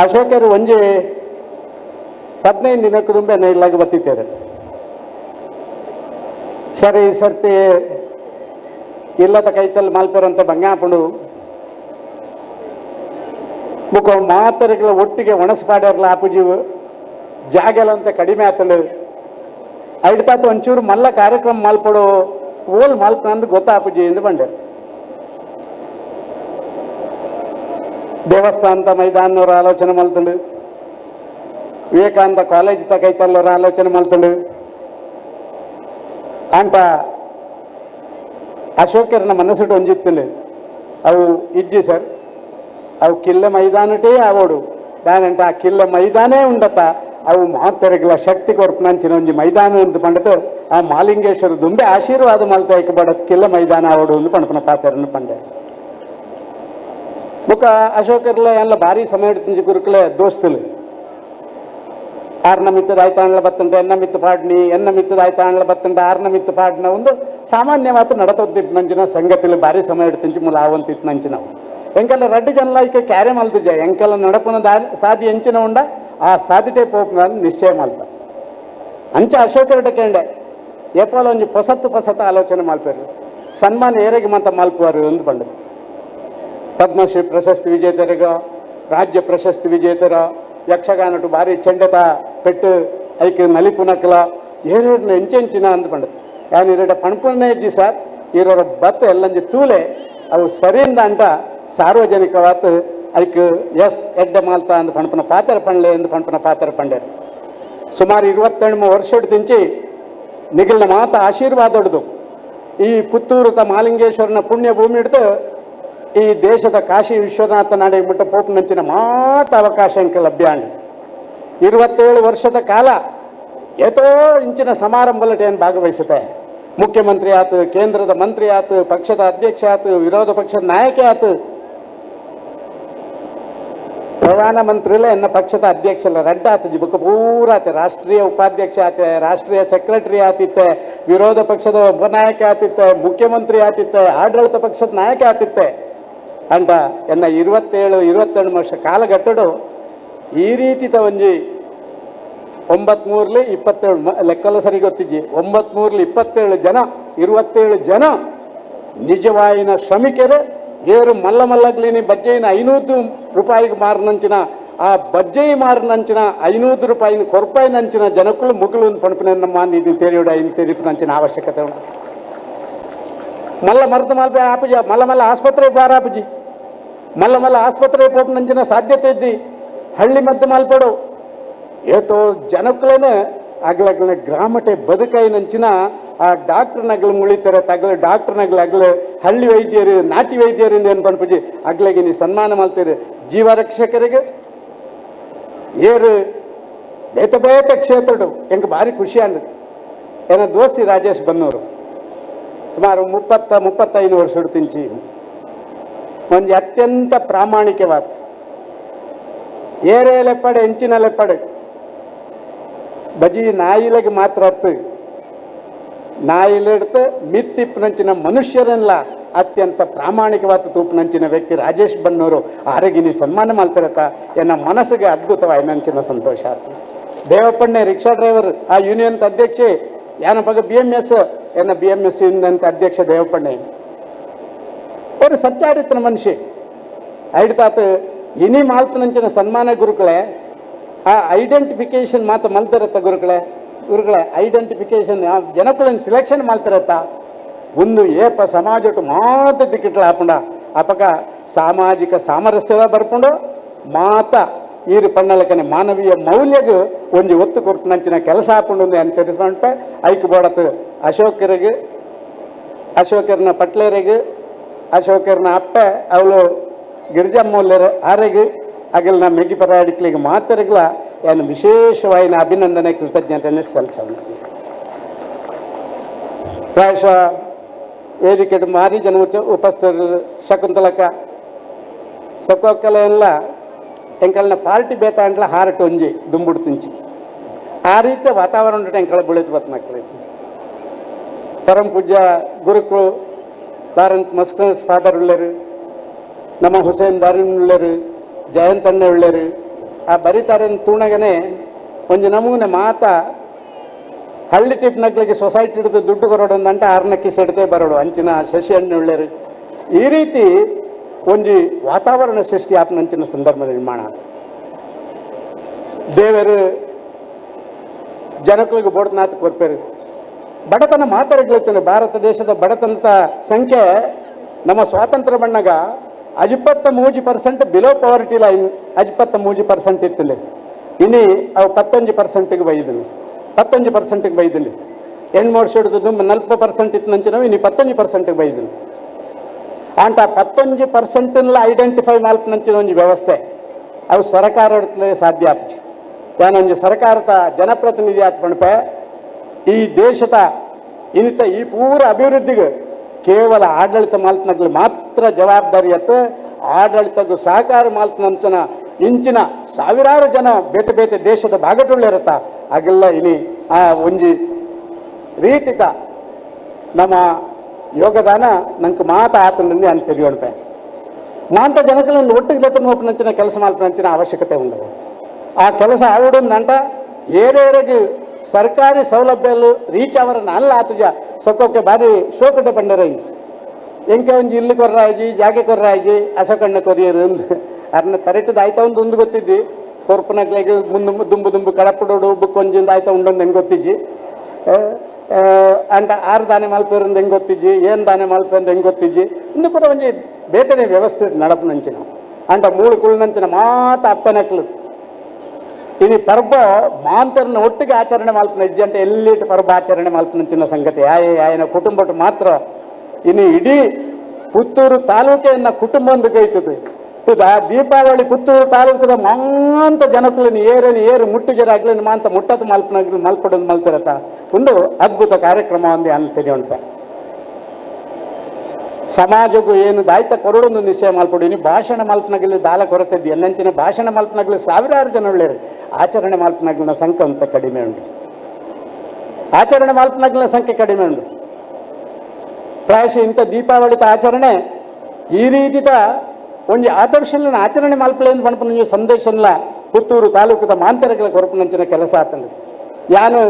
ಅಶೋಕರು ಒಂಜಿ 15 ದಿನಕ್ಕೆ ದುಂಬೆ ಇಲ್ಲಾಗ ಬತ್ತಿದ್ದಾರೆ. ಸರಿ, ಈ ಸರ್ತಿ ಇಲ್ಲದ ಕೈತಲ್ ಮಾಲ್ಪೇರಂತ ಬಂಗಾಪುಂಡು ಬುಕ್ಕ ಮಾತರಿಗಳ ಒಟ್ಟಿಗೆ ಒಣಸ್ಪಾಡ್ಯಾರಲ್ಲ ಆಪುಜಿ, ಜಾಗೆಲಂತ ಕಡಿಮೆ ಆತಳು. ಐಡ್ತಾತ ಒಂಚೂರು ಮಲ್ಲ ಕಾರ್ಯಕ್ರಮ ಮಾಲ್ಪಡು, ಓಲ್ ಮಾಲ್ಪನಂದು ಗೊತ್ತಾಪುಜಿ ಎಂದು ಬಂಡೆ. ದೇವಸ್ಥಾನದ ಮೈದಾನವ್ರ ಆಲೋಚನೆ ಮಲ್ತಂಡು, ವಿವೇಕಾನಂದ ಕಾಲೇಜ್ ತಕೈತಲ್ಲವ್ರ ಆಲೋಚನೆ ಮಲ್ತಂಡು. ಅಂಟ ಅಶೋಕರನ ಮನಸ್ಸುಡು ಒಂಜಿತ್ತಂಡು, ಅವು ಇಜ್ಜಿ ಸರ್, ಅವು ಕಿಲ್ಲ ಮೈದಾನಟೇ ಆವೋಡು ದಾనంటే ಆ ಕಿಲ್ಲ ಮೈದಾನೇ ఉండತ, ಅವು ಮಾತೆರೆಗ್ಲ ಶಕ್ತಿ ಕೊರ್ಪುನಂಚಿನ ಒಂಜಿ ಮೈದಾನ ಅಂತ ಪಂಡತು. ಆ ಮಾಲಿಂಗೇಶ್ವರ ದುಂಬೆ ಆಶೀರ್ವಾದ ಮಲ್ತ ಬಡತ್ ಕಿಲ್ಲ ಮೈದಾನ ಆವೋಡು ಒಂದು ಪಣಪನ ಪಾತೆರನ್ನು ಪಂಡೆ. ಬೊಕ ಅಶೋಕರ್ಲ ಎಲ್ಲ ಭಾರಿ ಸಮಯ ಹಿಡ್ತಿಂಚಿ ಗುರುಕುಲೆ ದೋಸ್ತುಲು. ಆರ್ನ ಮಿತ್ತದ ಆಯ್ತಾಣ್ಲ ಬತ್ತಂತೆ, ಎನ್ನ ಮಿತ್ತು ಪಾಡ್ನಿ, ಎನ್ನ ಮಿತ್ತದ ಆಯ್ತಾಣ್ಲ ಬತ್ತಂತೆ, ಆರ್ನ ಮಿತ್ತು ಪಾಡ್ನ ಒಂದು ಸಾಮಾನ್ಯವಾದ ನಡತೊದ್ದಿಪ್ಪು ಸಂಗತಿಲು. ಭಾರಿ ಸಮಯ ಹಿಡ್ತಿಂಚಿ ಮುಲ ಆವಂತಿತ್ತು ನಂಚಿನವು. ಎಂಕಲ್ಲ ರಡ್ಡು ಜನಲ ಇಕ ಕ್ಯಾರೆ ಮಲ್ತುಜ. ಎಂಕಲ್ಲ ನಡಪುನ ಸಾದಿ ಎಂಚಿನ ಉಂಡ, ಆ ಸಾದಿಟೇ ಪೋಪುನ ನಿಶ್ಚಯ ಮಲ್ತ. ಅಂಚ ಅಶೋಕರಡ ಕೇಂಡೆ, ಏಪಾಲ ಒಂಜಿ ಪೊಸತ್ತು ಪೊಸತ್ತು ಆಲೋಚನೆ ಮಲ್ಪೇರು, ಸನ್ಮಾನ ಏರೆಗೆ ಮಂತ ಮಲ್ಪುವರು ಒಂದು ಪಂಡದು. ಪದ್ಮಶ್ರೀ ಪ್ರಶಸ್ತಿ ವಿಜೇತರಿಗ, ರಾಜ್ಯ ಪ್ರಶಸ್ತಿ ವಿಜೇತರ, ಯಕ್ಷಗಾನಟು ಭಾರಿ ಚೆಂಡೆತ ಪೆಟ್ಟು ಐಕ್ ನಲಿಪುನಕಲ ಏರೇರ್ನ ಎಂಚೆಂಚಿನ ಅಂದ್ ಪಂಡದು. ಯಾನ್ ಇರಡ ಪಣಪುನೇ ಇಜ್ಜಿ ಸರ್, ಇರೋರ ಬತ್ತ ಎಲ್ಲಂಜಿ ತೂಲೆ, ಅವು ಸರಿಯಿಂದ ಅಂಟ ಸಾರ್ವಜನಿಕವಾತ್ ಐಕ್ ಎಸ್ ಎಡ್ಡೆ ಮಾಲ್ತ ಅಂದ್ ಪಣಪುನ ಪಾತ್ರ ಪಂಡ್ಲೆ ಎಂದು ಪಣಪುನ ಪಾತ್ರ ಪಂಡೇರು. ಸುಮಾರು 27 ವರ್ಷ ತಿಂಚಿ ನಿಗಲ್ನ ಮಾತ ಆಶೀರ್ವಾದ ಹೊಡೆದು ಈ ಪುತ್ತೂರು ತ ಮಾಲಿಂಗೇಶ್ವರನ ಪುಣ್ಯ ಭೂಮಿ ಹಿಡಿದು ಈ ದೇಶದ ಕಾಶಿ ವಿಶ್ವನಾಥ ನಾಡಿಗೆ ಮುಟ್ಟ ಪೋಪುನಂಚಿನ ಮಾತ ಅವಕಾಶ ಎಂಕ ಲಭ್ಯ ಅಂಡ್. 27 ವರ್ಷದ ಕಾಲ ಏತೋ ಇಂಚಿನ ಸಮಾರಂಭಲಟ ಏನು ಭಾಗವಹಿಸುತ್ತೆ. ಮುಖ್ಯಮಂತ್ರಿ ಆತು, ಕೇಂದ್ರದ ಮಂತ್ರಿ ಆತು, ಪಕ್ಷದ ಅಧ್ಯಕ್ಷ ಆತು, ವಿರೋಧ ಪಕ್ಷದ ನಾಯಕ ಆತು, ಪ್ರಧಾನಮಂತ್ರಿಲ ಎನ್ನ ಪಕ್ಷದ ಅಧ್ಯಕ್ಷ ರಡ್ಡ ಆತ, ಬುಕ್ಕ ಪೂರ ಆತೆ, ರಾಷ್ಟ್ರೀಯ ಉಪಾಧ್ಯಕ್ಷ ಆತೆ, ರಾಷ್ಟ್ರೀಯ ಸೆಕ್ರೆಟರಿ ಆತಿತ್ತೆ, ವಿರೋಧ ಪಕ್ಷದ ಉಪನಾಯಕ ಆತಿತ್ತೆ, ಮುಖ್ಯಮಂತ್ರಿ ಆತಿತ್ತೆ, ಆಡಳಿತ ಪಕ್ಷದ ನಾಯಕ ಆತಿತ್ತೆ. ಅಂಡ ಎನ್ನ 27 28 ವರ್ಷ ಕಾಲಘಟ್ಟಡು ಈ ರೀತಿ ಒಂಜಿ ಒಂಬತ್ ಮೂರ್ಲಿ 27, ಲೆಕ್ಕಲ್ಲ ಸರಿ ಗೊತ್ತಿಜ್ಜಿ, ಒಂಬತ್ ಮೂರ್ಲಿ 27 ಜನ, 27 ಜನ ನಿಜವಾಯಿನ ಶ್ರಮಿಕರು. ಏರು ಮಲ್ಲ ಮಲ್ಲಗ್ಲಿನಿ ಬಜ್ಜೆಯಿನ 500 ರೂಪಾಯಿಗೆ ಮಾರಿನಂಚಿನ, ಆ ಬಜ್ಜೆಯಿ ಮಾರಿನಂಚಿನ 500 ರೂಪಾಯಿನ ಕೊರ್ಪಾಯಿನಂಚಿನ ಜನಕ್ಕಳು ಮುಗುಳು ಪಣಪಿನ ಇದು ತೆರಿಯೋಡ ಇನ್ನು ತೆರಿಪಿನಂಚಿನ ಅವಶ್ಯಕತೆ ಉಂಟು. ಮಲ್ಲ ಮರ್ದು ಮಲ್ಪ ಆಪುಜಿ, ಮಲ್ಲ ಮಲ್ಲ ಆಸ್ಪತ್ರೆ ಬಾರ ಆಪುಜಿ, ಮಲ್ಲ ಮಲ್ಲ ಆಸ್ಪತ್ರೆ ಪೋಪುನಂಚಿನ ಸಾಧ್ಯತೆ ಇದ್ದಿ. ಹಳ್ಳಿ ಮದ್ದು ಮಲ್ಪಡು ಏತೋ ಜನಕ್ಕಲೇನೆ ಅಗ್ಲಗ್ಲ ಗ್ರಾಮಟೆ ಬದುಕೈನಂಚಿನ ಆ ಡಾಕ್ಟರ್ ನಗಲು ಮುಳಿತಾರೆ ತಗಲು, ಡಾಕ್ಟರ್ ನಗಲು ಅಗ್ಲು ಹಳ್ಳಿ ವೈದ್ಯರು, ನಾಟಿ ವೈದ್ಯರಿಂದ ಏನು ಪನ್ಪುಜಿ. ಅಗ್ಲಗೆ ನೀ ಸನ್ಮಾನ ಮಾಡ್ತೀರಿ. ಜೀವರಕ್ಷಕರಿಗೆ ಏರು ಬೇತ ಬೇತ ಕ್ಷೇತ್ರಡು ಎಂಕ್ ಭಾರಿ ಖುಷಿ ಅಂದ್. ಏನ ದೋಸ್ತಿ ರಾಜೇಶ್ ಬನ್ನೂರು ಸುಮಾರು 35 ವರ್ಷ ತಿಂಚಿ ಒಂಜಿ ಅತ್ಯಂತ ಪ್ರಾಮಾಣಿಕವಾದ, ಏರೇ ಲೆಪ್ಪಡೆ, ಎಂಚಿನ ಲೆಪ್ಪಡೆ, ಬಜಿ ನಾಯಿಲೆಗೆ ಮಾತ್ರ ಅತ್ತು, ನಾಯಿಲೆಡ್ತು ಮಿತ್ತಿಪ್ಪುನಂಚಿನ ಮನುಷ್ಯರನ್ಲ ಅತ್ಯಂತ ಪ್ರಾಮಾಣಿಕವಾದ ತೂಪುನಂಚಿನ ವ್ಯಕ್ತಿ ರಾಜೇಶ್ ಬನ್ನೂರು. ಆರೋಗ್ಯನಿ ಸನ್ಮಾನ ಮಾಡ್ತಿರತ್ತ, ಎನ್ನ ಮನಸ್ಸಿಗೆ ಅದ್ಭುತವಾದ ಸಂತೋಷ ಆಯ್ತು. ದೇವಪ್ಪಣ್ಣೆ ರಿಕ್ಷಾ ಡ್ರೈವರ್ ಆ ಯೂನಿಯನ್ ಅಧ್ಯಕ್ಷೆ, ಯಾನಪಗ B M S ಎನ್ನ B M S union ಅಧ್ಯಕ್ಷ ದೇವಪ್ಪಣ್ಣೆ ஒரு ಸತ್ಯಾಡಿತನ ಮನುಷ್ಯ. ಐಡ್ತಾತ ಇನಿ ಮಾಲ್ತನಂಚಿನ ಸನ್ಮಾನ ಗುರುಗಳೇ, ಆ ಐಡೆಂಟಿಫಿಕೇಶನ್ ಮಾತ ಮಲ್ತಿರತ್ತ ಗುರುಗಳೇ. ಗುರುಗಳೇ, ಐಡೆಂಟಿಫಿಕೇಶನ್ ಜನಕುలను ಸೆಲೆಕ್ಷನ್ ಮಲ್ತಿರತ್ತ. ಒಂದು ಏಪ ಸಮಾಜಟ್ಟು ಮಾತ ದಿಕ್ಕಿಟ್ಲ ಹಾಪುಂಡ, ಅಪಗ ಸಾಮಾಜಿಕ ಸಾಮರಸ್ಯದ ಬರ್ಪುಂಡು. ಮಾತ ಈರು ಪಣ್ಣಲಕನೆ ಮಾನವೀಯ ಮೌಲ್ಯಗ್ ಒಂಜಿ ಒತ್ತು ಕೊರ್ಪುನಂಚಿನ ಕೆಲಸ ಹಾಪುಂಡು ಅಂತ ತಿಳಿಸ್ಕೊಂಡೆ. ಐಕ್ ಬೋಡತ್ ಅಶೋಕರಿಗೆ, ಅಶೋಕರ್ನ ಪಟ್ಲೇರಿಗೆ, ಅಶೋಕರ್ನ ಅಪ್ಪೆ ಅವಳು ಗಿರಿಜಮ್ಮಲ್ಲರ ಆರೆಗ್, ಅಗಲ್ನ ಮೆಗಿ ಪರಾಡಿಕ್ಲಿಗೆ ಮಾತರಿಗ್ಲ ಏನು ವಿಶೇಷವಾಯಿನ ಅಭಿನಂದನೆ, ಕೃತಜ್ಞತೆಯನ್ನು ಸಲ್ಲಿಸೋಣ. ಪ್ರಾಯಶಃ ವೇದಿಕೆ ಮಾರಿ ಜನ ಉಪಸ್ಥಿತರು, ಶಕುಂತಲಕ್ಕ ಸೊಕ್ಕೊಕ್ಕಲ ಎಂಕಲ್ನ ಪಾರ್ಟಿ ಬೇತಾಂಡ್ಲ ಹಾರಟ್ ಒಂಜಿ ದುಂಬುಡು ತುಂಚಿ ಆ ರೀತಿಯ ವಾತಾವರಣ ಎಂಕಲ ಬುಳಿತು ಬತ್ನಕ್ಲೆ. ಪರಂ ಪೂಜ್ಯ ಗುರುಕುಳು ಲಾರೆನ್ಸ್ ಮಸ್ಕಸ್ ಫಾದರ್ ಉಳ್ಳರು, ನಮ್ಮ ಹುಸೇನ್ ದಾರಿನ್ ಉಳ್ಳರು, ಜಯಂತ್ ಅಣ್ಣ ಉಳ್ಳರು. ಆ ಬರಿತಾರೆ ತೂಣಗನೆ ಒಂಜಿ ನಮೂನೆ ಮಾತ ಹಳ್ಳಿ ಟಿಪ್ನಗ್ಲಿಗೆ ಸೊಸೈಟಿ ಹಿಡಿದು ದುಡ್ಡು ಕೊರೋಡು ಆರ್ನ ಕಿಸೆಡ್ದೆ ಬರೋಡು ಅಂಚಿನ ಶಶಿ ಹಣ್ಣುಳ್ಳೇರು. ಈ ರೀತಿ ಒಂಜಿ ವಾತಾವರಣ ಸೃಷ್ಟಿ ಆಪ್ನಂಚಿನ ಸಂದರ್ಭ ನಿರ್ಮಾಣ. ದೇವರು ಜನಗಳಿಗೆ ಬೋಡ್ನಾಥ್ ಕೊರ್ಪೇರು. ಬಡತನ ಮಾತಾಡಗ್ಲತ್ತೇನೆ. ಭಾರತ ದೇಶದ ಬಡತನದ ಸಂಖ್ಯೆ ನಮ್ಮ ಸ್ವಾತಂತ್ರ್ಯ ಬಣ್ಣಗ 53% below poverty line 53% ಇತ್ತಲ್ಲಿ. ಇನಿ ಅವು 19%ಗೆ ಬೈದಿನಿ, 19%ಗೆ ಬೈದಿನಿ. 8 ವರ್ಷ ಹಿಡಿದು 40% ಇತ್ತು ನಂಚಿನವು ಇನಿ 19%ಗೆ ಬೈದಿನಿ. ಅಂಟ 19% ಐಡೆಂಟಿಫೈ ನಂಚಿನ ಒಂಜಿ ವ್ಯವಸ್ಥೆ ಅವು ಸರ್ಕಾರ ಸಾಧ್ಯ ಆಪುಜಿ. ಯಾನೊಂಜಿ ಸರ್ಕಾರದ ಜನಪ್ರತಿನಿಧಿ ಆತ್ ಪಣಪೆ, ಈ ದೇಶದ ಇನ್ನಿತ ಈ ಪೂರ ಅಭಿವೃದ್ಧಿಗೆ ಕೇವಲ ಆಡಳಿತ ಮಾಲ್ತನಗ್ಲು ಮಾತ್ರ ಜವಾಬ್ದಾರಿ ಅತ್ತ. ಆಡಳಿತಗೂ ಸಹಕಾರ ಮಾಲ್ತನಂಚನ ಇಂಚಿನ ಸಾವಿರಾರು ಜನ ಬೇತೆ ಬೇತೆ ದೇಶದ ಭಾಗಟುಳ್ಳಿರತ್ತ ಅಗೆಲ್ಲ ಇನಿ ಆ ಒಂಜಿ ರೀತಿತ ನಮ್ಮ ಯೋಗದಾನ ನಂಗೆ ಮಾತ ಆತನಿಂದ ಅಂತ ತಿಳಿಯೋಣಪೆ. ಮಾಂತ ಜನಗಳನ್ನು ಒಟ್ಟಿಗೆ ಲೆತ್ತ ನೋಪಿನಂಚಿನ ಕೆಲಸ ಮಾಲ್ಪನಂಚಿನ ಅವಶ್ಯಕತೆ ಉಂಡು. ಆ ಕೆಲಸ ಆವಡುಂದಂಟ ಏರೇರಿಗೆ ಸರ್ಕಾರಿ ಸೌಲಭ್ಯలు ರೀಚ್ ಅವರನ್ನ ಅಲ್ಲ ಆತಜ ಸೊಕ್ಕೋಕೆ ಭಾರಿ ಶೋಕಟ ಪಂಡರ. ಎಂಕೆ ಒಂಜಿ ಇಲ್ಲು ಕೊರ್ರಾಜಿ ಜಾಗೆ ಕೊರ್ರಾಜಿ ಅಶೋಕಣ್ಣ ಕೊರಿಯರು ಅರ್ನ ತರೆಟದ ಆಯ್ತಾ ಒಂದು ಒಂದು ಗೊತ್ತಿದ್ದಿ ಕೊರ್ಪನಗ್ಲಿಗೆ ಮುಂದೆ ದುಂಬು ದುಂಬು ಕಡಪಡೋಡು ಬುಕ್ ಒಂಜಿಂದ ಆಯ್ತಾ ಉಂಡೊಂದು ಹೆಂಗೆ ಗೊತ್ತಿಜ್ಜಿ. ಅಂಟ ಆರು ದಾನೆ ಮಲ್ಪೇರಿಂದ ಹೆಂಗೆ ಗೊತ್ತಿಜ್ಜಿ, ಏನು ದಾನೆ ಮಲ್ಪೆ ಅಂತ ಹೆಂಗೆ ಗೊತ್ತಿಜ್ಜಿ. ಇಂದು ಕೂಡ ಒಂಜಿ ಬೇತನೆ ವ್ಯವಸ್ಥೆ ನಡಪನಂಚಿನ ಅಂಟ ಮೂಳು ಕುಳ್ನಂಚಿನ ಮಾತ ಅಪ್ಪನಕ್ಲು ಇನಿ ಪರ್ಬ ಮಾಂತರನ್ನ ಒಟ್ಟಿಗೆ ಆಚರಣೆ ಮಲ್ಪನ ಇಜ್ಜಿ ಅಂತ ಎಲ್ಲಿಟ್ಟು ಪರ್ಬ ಆಚರಣೆ ಮಲ್ಪನಂಚಿನ ಸಂಗತಿ ಆಯೆ ಆಯನ ಕುಟುಂಬಟ್ಟು ಮಾತ್ರ. ಇನ್ನು ಇಡೀ ಪುತ್ತೂರು ತಾಲೂಕೆಯನ್ನ ಕುಟುಂಬ ಒಂದು ಕೈತದೆ. ದೀಪಾವಳಿ ಪುತ್ತೂರು ತಾಲೂಕದ ಮಾಂತ ಜನಕುలను ಏರని ಏರು ಮುಟ್ಟು ಜರಾಗ್లని ಮಾಂತ ಮುಟ್ಟದ ಮಲ್ಪನ ಮಲ್ಪಡೋದು ಮಲ್ತಿರತ್ತ ಒಂದು ಅದ್ಭುತ ಕಾರ್ಯಕ್ರಮ ಒಂದೇ ಅಂತೇಳಿ ಉಂಟ. ಸಮಾಜಕ್ಕೂ ಏನು ದಾಯ್ತ ಕೊರಡೊಂದು ನಿಶ್ಚಯ ಮಲ್ಪಡಿನಿ. ಭಾಷಣ ಮಲ್ಪನಗಲಿ ದಾಲ ಕೊರತೆ ಎನ್ನಂಚಿನ ಭಾಷಣ ಮಲ್ಪನಗಲಿ ಸಾವಿರಾರು ಜನ ಒಳ್ಳೆಯರು. ಆಚರಣೆ ಮಲ್ಪನಗಲಿನ ಸಂಖ್ಯೆ ಅಂತ ಕಡಿಮೆ ಉಂಟು. ಆಚರಣೆ ಮಲ್ಪನಗಲಿನ ಸಂಖ್ಯೆ ಕಡಿಮೆ ಉಂಟು. ಪ್ರಾಯಶಃ ಇಂಥ ದೀಪಾವಳಿತ ಆಚರಣೆ ಈ ರೀತಿತ ಒಂಜಿ ಆದರ್ಶನ ಆಚರಣೆ ಮಲ್ಪಲೇನು ಪಣಪನ ಸಂದೇಶನ್ಲ ಪುತ್ತೂರು ತಾಲೂಕದ ಮಾಂತರಗಳ ಕೊರಪನಂಚಿನ ಕೆಲಸ ಆತಂದು. ಯಾನು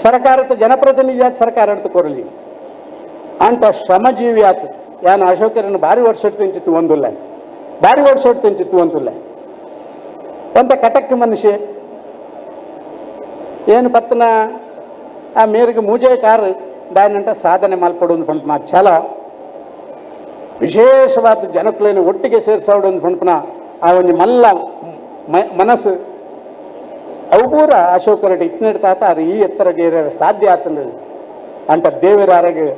ಸರ್ಕಾರದ ಜನಪ್ರತಿನಿಧಿ ಆದ ಸರ್ಕಾರ ಕೊರಲಿ ಅಂಟ ಶ್ರಮಜೀವಿ ಆತ. ಯಾನು ಅಶೋಕರನ್ನು ಭಾರಿ ವರ್ಷ ತಿಂಚಿತ್ತು ಒಂದುಲ್ಲ, ಭಾರಿ ವರ್ಷ ತಿಂಚಿತ್ತು ಒಂದುಲ್ಲ. ಒಂತ ಕಟಕ್ ಮನುಷ್ಯ ಏನು ಪತ್ತನ ಆ ಮೇರೆಗೆ ಮೂಜೆ ಕಾರು ದಾನಿಂಟ ಸಾಧನೆ ಮಲ್ಪಡು ಪಂಪನ ಛಲ ವಿಶೇಷವಾದ ಜನಕುలను ಒಟ್ಟಿಗೆ ಸೇರ್ಸಾವಡು ಪಂಪನ ಆ ಒಂಜಿ ಮಲ್ಲ ಮನಸ್ಸು ಅವು ಪೂರ ಅಶೋಕರೆಡ್ಡಿ ಇತ್ನೆಡ್ ತಾತ ಅದು ಈ ಎತ್ತರಗೆ ಸಾಧ್ಯ ಆತಂದು. ಅಂಟ ದೇವರಾರಗೆ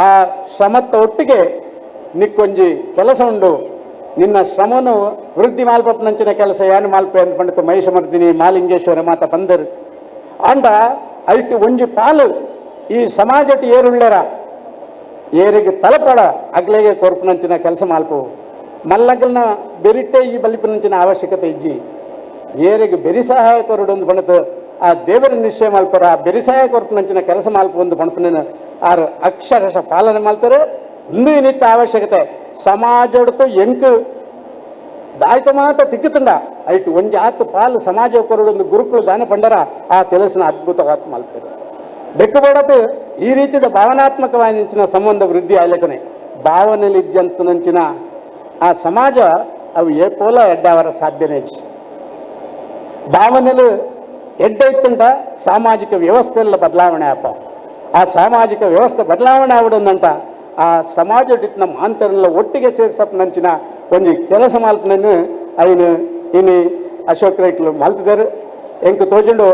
ಆ ಶ್ರಮತ್ತ ಒಟ್ಟಿಗೆ ನಿಕ್ಕೊಂಜಿ ಕೆಲಸ ಉಂಡು, ನಿನ್ನ ಶ್ರಮನು ವೃದ್ಧಿ ಮಾಲ್ಪಪ್ಪನಂಚಿನ ಕೆಲಸ ಏನು ಮಾಲ್ಪೆ ಅಂತ ಪಂಡಿತ ಮಹಿಷಮರ್ದಿನಿ ಮಾಲಿಂಗೇಶ್ವರ ಮಾತ ಬಂದರು. ಅಂಡ ಐಟು ಒಂಜಿ ಪಾಲು ಈ ಸಮಾಜಕ್ಕೆ ಏರುಳ್ಳರ ಏರಿಗೆ ತಲಪಡ ಅಗ್ಲೆಗೆ ಕೊರ್ಪುನಂಚಿನ ಕೆಲಸ ಮಾಲ್ಪು. ಮಲ್ಲಗಲ್ನ ಬೆರಿಟ್ಟೆ ಈ ಬಲಿಪನಂಚಿನ ಅವಶ್ಯಕತೆ ಇಜ್ಜಿ. ಏರಿಗೆ ಬೆರಿ ಸಹಾಯ ಕೊರಡು ಒಂದು ಬಣತ ಆ ದೇವರ ನಿಶ್ಚಯ ಮಲ್ಪರ ಆ ಬೆರಿ ಸಹಾಯ ಕೊರ್ಪುನಂಚಿನ ಕೆಲಸ ಮಾಲ್ಪು ಒಂದು ಬಣಪನ ಆರು ಅಕ್ಷರಶಃ ಪಾಲನೆ ಮಾಡ್ತಾರೆ. ಒಂದು ನಿತ್ಯ ಅವಶ್ಯಕತೆ ಸಮಾಜಡ್ತು ಎಂಕ್ ದಾಯ್ತ ಮಾತ ತಿಕ್ಕುತ್ತಂಡ ಐಟು ಒಂಜಿ ಆತು ಪಾಲು ಸಮಾಜ ಕೊರಡು ಗುರುಕುಲು ದಾನ ಪಂಡರ ಆ ಕೆಲಸನ ಅದ್ಭುತವಾದ ಮಲ್ಪರು. ಬೆಕ್ಕುಬೇಡತು ಈ ರೀತಿಯ ಭಾವನಾತ್ಮಕವಾದ ಸಂಬಂಧ ವೃದ್ಧಿ ಆಗ್ಲಿಕ್ಕನೆ ಭಾವನೆಯಲ್ಲಿ ಇದ್ದಂತನಂಚಿನ ಆ ಸಮಾಜ ಅವು ಏ ಪೋಲ ಎಡ್ಡಾವರ ಸಾಧ್ಯನೇ. ಭಾವನೆలు ಎಡ್ಡೈತಂಟ ಸಾಮಾಜಿಕ ವ್ಯವಸ್ಥೆಲ್ಲ ಬದಲಾವಣೆ ಆಪ. ಆ ಸಾಮಾಜಿಕ ವ್ಯವಸ್ಥೆ ಬದಲಾವಣೆ ಆವಡಂದಂಟ ಆ ಸಮಾಜ ನಮ್ಮ ಮಾಂತರೆಲ್ಲ ಒಟ್ಟಿಗೆ ಸೇರ್ಸಪ್ಪ ನಂಚಿನ ಒಂಜಿ ಕೆಲಸ ಮಾಲ್ಪನನ್ನು ಐನು ಇನಿ ಅಶೋಕ್ ರೈಕ್ಲು ಮಲ್ತಿದ್ದಾರೆ. ಎಂಕ್ ತೋಜುಂಡು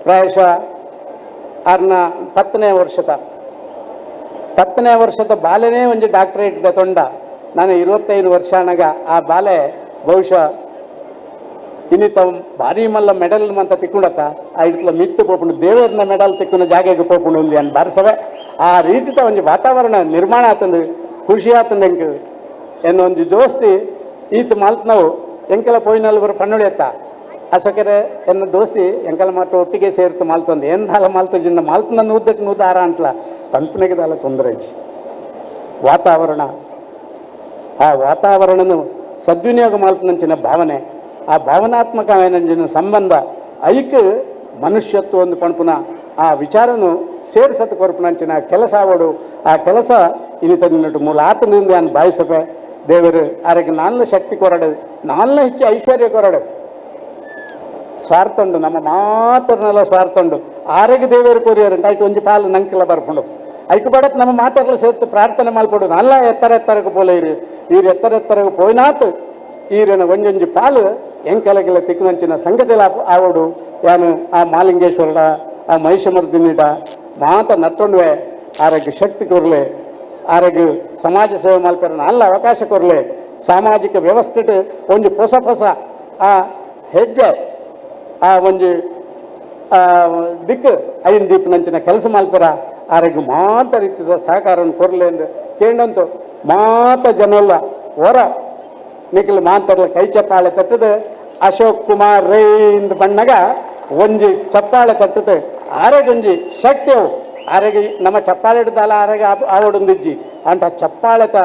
ಪ್ರಾಯಶಃ ಆರ್ನ 10ನೇ ವರ್ಷದ ಬಾಲೆನೇ ಒಂಜಿ ಡಾಕ್ಟರೇಟ್ ತೊಂಡ. ನಾನು 25 ವರ್ಷ ಅನಗ ಆ ಬಾಲೆ ಬಹುಶಃ ಇನ್ನಿತ ಭಾರಿ ಮಲ್ಲ ಮೆಡಲ್ ಅಂತ ತಿಕ್ಕೊಂಡತ್ತ ಆ ಇಟ್ಲ ಮಿತ್ತು ಪೋಪುಂಡು ದೇವರನ್ನ ಮೆಡಲ್ ತಿಕ್ಕುನ ಜಾಗೆಗೆ ಪೋಪುಂಡು ఉంది అని ಬಾರಿಸವೆ. ಆ ರೀತಿತ ಒಂಜಿ ವಾತಾವರಣ ನಿರ್ಮಾಣ ಆತಂದು ಖುಷಿ ಆತಂದು ಎಂಕ್. ಎನ್ನ ಒಂಜಿ ದೋಸ್ತಿ ಈತ ಮಲ್ತ್ನವು ಎಂಕೆಲ ಪೋಯಿನಲ್ಲಿ ಬರೋ ಪಣ್ಣುಳಿ ಎತ್ತ ಅಸಕೆರೆ ಎನ್ನ ದೋಸ್ತಿ ಎಂಕಲ ಮಾಟ ಒಟ್ಟಿಗೆ ಸೇರ್ತು ಮಾಲ್ತಂದು ಏನ್ ದಾಲ ಮಾಲ್ತ ಜಿನ್ನ ಮಾಲ್ತನ ನೂದ್ದಕ್ಕೆ ನೂದ ಆರ ಅಂಟ್ಲ ತಂಪನಿಗೆ ದಾಲ ತೊಂದರೆ ಇಜ್ಜಿ. ವಾತಾವರಣ ಆ ವಾತಾವರಣನು ಸದ್ವಿನಿಯೋಗ ಮಲ್ಪನಂಚಿನ ಭಾವನೆ, ಆ ಭಾವನಾತ್ಮಕమైన ಸಂಬಂಧ ಐಕ್ ಮನುಷ್ಯತ್ವ ಒಂದು ಪಣಪುನ ಆ ವಿಚಾರನು ಸೇರ್ಸತ್ ಕೊರಪುನಂಚಿನ ಕೆಲಸ ಆವಡು. ಆ ಕೆಲಸ ಇನಿತ ನಿನ್ನಟ್ಟು ಮೂಲ ಆತನಿಂದ ನಾನು ಭಾವಿಸಪೆ. ದೇವರು ಆರೋಗ್ಯ ನಾಲ್ನ ಶಕ್ತಿ ಕೊರಡು, ನಾಲ್ನ ಹೆಚ್ಚು ಐಶ್ವರ್ಯ ಕೊರಡು. ಸ್ವಾರ್ಥ ಉಂಡು ನಮ್ಮ ಮಾತ್ರನೆಲ್ಲ ಸ್ವಾರ್ಥ ಉಂಡು. ಆರೋಗ್ಯ ದೇವರು ಕೊರಿಯರ್ ಐಟ್ ಒಂಜಿ ಪಾಲು ನಂಕೆಲ್ಲ ಬರ್ಪುಂಡು. ಐಕ್ ಬಡತ್ ನಮ್ಮ ಮಾತಾಡ್ಲ ಸೇರ್ತು ಪ್ರಾರ್ಥನೆ ಮಲ್ಪಡು. ನಲ್ಲ ಎತ್ತರ ಎತ್ತರಕ್ಕೆ ಪೋಲೆ ಇರು ಈರು ಎತ್ತರ ಎತ್ತರಕ್ಕೆ ಪೋಯ್ನಾತ್ ಈರಿನ ಒಂಜೊಂಜಿ ಪಾಲು ಎಂಕಲಗೆಲ್ಲ ತಿಕ್ಕುನಂಚಿನ ಸಂಗತಿಲ ಆವಡು. ಯಾನು ಆ ಮಾಲಿಂಗೇಶ್ವರಡ ಆ ಮಹಿಷಮರ್ದಿನಿಡ ಮಾತ ನಟ್ಟೊಂಡುವೆ. ಆರೋಗ್ಯ ಶಕ್ತಿ ಕೊರ್ಲೆ, ಆರೋಗ್ಯ ಸಮಾಜ ಸೇವೆ ಮಲ್ಪೆರ ನಲ್ಲ ಅವಕಾಶ ಕೊರ್ಲೆ. ಸಾಮಾಜಿಕ ವ್ಯವಸ್ಥೆ ಒಂಜಿ ಹೊಸ ಹೊಸ ಆ ಹೆಜ್ಜೆ ಆ ಒಂಜಿ ದಿಕ್ಕು ಐನ್ ದೀಪನಂಚಿನ ಕೆಲಸ ಮಲ್ಪೆರ ಆರೋಗ್ಯ ಮಾತ ರೀತಿಯ ಸಹಕಾರವನ್ನು ಕೊರ್ಲೆ ಎಂದು ಕೇಂಡಂತು ಮಾತ ಜನಲ್ಲ ಹೊರ ನಿಖಿಲ್ ಮಾತರ್ಲ ಕೈ ಚಪ್ಪಾಳೆ ತಟ್ಟದು. ಅಶೋಕ್ ಕುಮಾರ್ ರೈ ಇಂದ್ ಬಣ್ಣಗ ಒಂಜಿ ಚಪ್ಪಾಳೆ ತಟ್ಟದು. ಆರೋಗ್ಯ ಒಂಜಿ ಶಕ್ತಿ ಅವು. ಆರೋಗ್ಯ ನಮ್ಮ ಚಪ್ಪಾಳೆ ಹಿಡ್ದಲ್ಲ ಆರೋಗ್ಯ ಆವಡೊಂದಿಜ್ಜಿ ಅಂಟ ಚಪ್ಪಾಳೆತ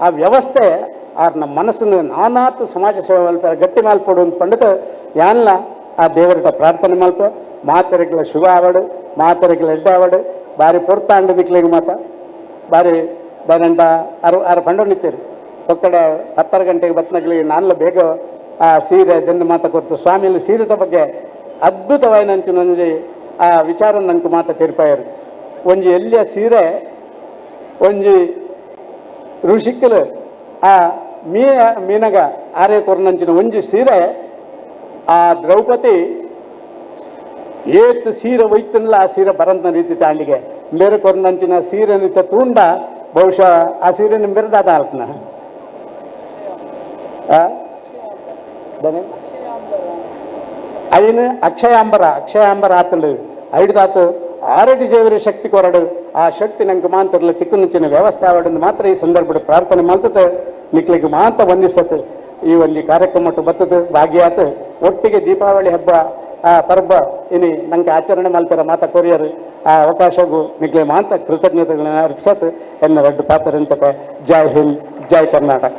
ಆ ವ್ಯವಸ್ಥೆ ಆರ್ ನಮ್ಮ ಮನಸ್ಸನ್ನು ನಾನಾತ್ ಸಮಾಜ ಸೇವೆ ಮಲ್ಪೆರ ಗಟ್ಟಿ ಮಲ್ಪೊಡು ಅಂದ್ ಪಂಡತ ಯಾನ್ಲ ಆ ದೇವರಿಟ ಪ್ರಾರ್ಥನೆ ಮಲ್ಪ. ಮಾತೆರೆಗ್ಲ ಶುಭ ಆವಡು, ಮಾತೆರೆಗ್ಲ ಎಡ್ಡೆ ಆವಡು. ಬಾರಿ ಪೊರ್ತಾಂಡು ನಿಕ್ಲೆಗ್ ಮಾತ ಬಾರಿ ದಾನೆಂಡ ಅರು ಆರು ಪಂಡೊಂಡಿತ್ತೇರು ಒಕ್ಕಡೆ 10 ಗಂಟೆಗೆ ಬತ್ನಗ್ಲಿ ನಾನ್ಲ ಬೇಗ ಆ ಸೀರೆ ದೆನ್ನು ಮಾತ ಕೊರ್ತು. ಸ್ವಾಮಿಯಲ್ಲಿ ಸೀರೆದ ಬಗ್ಗೆ ಅದ್ಭುತವಾಯಿನಂಚಿನ ಒಂಜಿ ಆ ವಿಚಾರ ನಂಗೆ ಮಾತ ತೀರ್ಪಾಯರು. ಒಂಜಿ ಎಲ್ಲಿಯ ಸೀರೆ ಒಂಜಿ ಋಷಿಕಲು ಆ ಮೀನಗ ಆರೆ ಕೊರ್ನಂಚಿನ ಒಂಜಿ ಸೀರೆ ಆ ದ್ರೌಪದಿ ಏತ್ ಸೀರೆ ಒಯ್ತನ್ಲ ಆ ಸೀರೆ ಬರಂತ ರೀತಿ ತಾಂಡಿಗೆ ಬೇರೆ ಕೊರ್ನಂಚಿನ ಸೀರೆ ನಿತ್ತ ತೂಂಡ ಬಹುಶಃ ಆ ಸೀರೆ ನಿಮ್ ಬೆರೆದಾದ ಅಲ್ಪನ ಅಯ್ಯನ ಅಕ್ಷಯಾಂಬರ ಅಕ್ಷಯಾಂಬರ ಆತಂಡು ಐಡ್ದಾತು ಆರೋಗ್ಯ ಜೀವನ ಶಕ್ತಿ ಕೊರಡು. ಆ ಶಕ್ತಿ ನಂಗೆ ಮಾಂತರ್ಲ ತಿಕ್ಕುನುಂಚಿನ ವ್ಯವಸ್ಥೆ ಆವಡನ್ನು ಮಾತ್ರ ಈ ಸಂದರ್ಭದ ಪ್ರಾರ್ಥನೆ ಮಲ್ತತೆ. ನಿಕ್ಲಿಗೆ ಮಾತ ವಂದಿಸತ್ ಈ ಒಂದು ಕಾರ್ಯಕ್ರಮ ಬತ್ತದ ಭಾಗ್ಯಾತ್. ಒಟ್ಟಿಗೆ ದೀಪಾವಳಿ ಹಬ್ಬ ಆ ಪರ್ಬ ಇನಿ ನಂಗೆ ಆಚರಣೆ ಮಲ್ಪೆರ ಮಾತ ಕೊರಿಯರು. ಆ ಅವಕಾಶಗೂ ನಿಕ್ಲೆ ಮಾತ ಕೃತಜ್ಞತೆಗಳನ್ನ ಅರ್ಪಿಸತ್ ಎನ್ನ ರಡ್ಡು ಪಾತ್ರ. ಜೈ ಹಿಂದ್, ಜೈ ಕರ್ನಾಟಕ.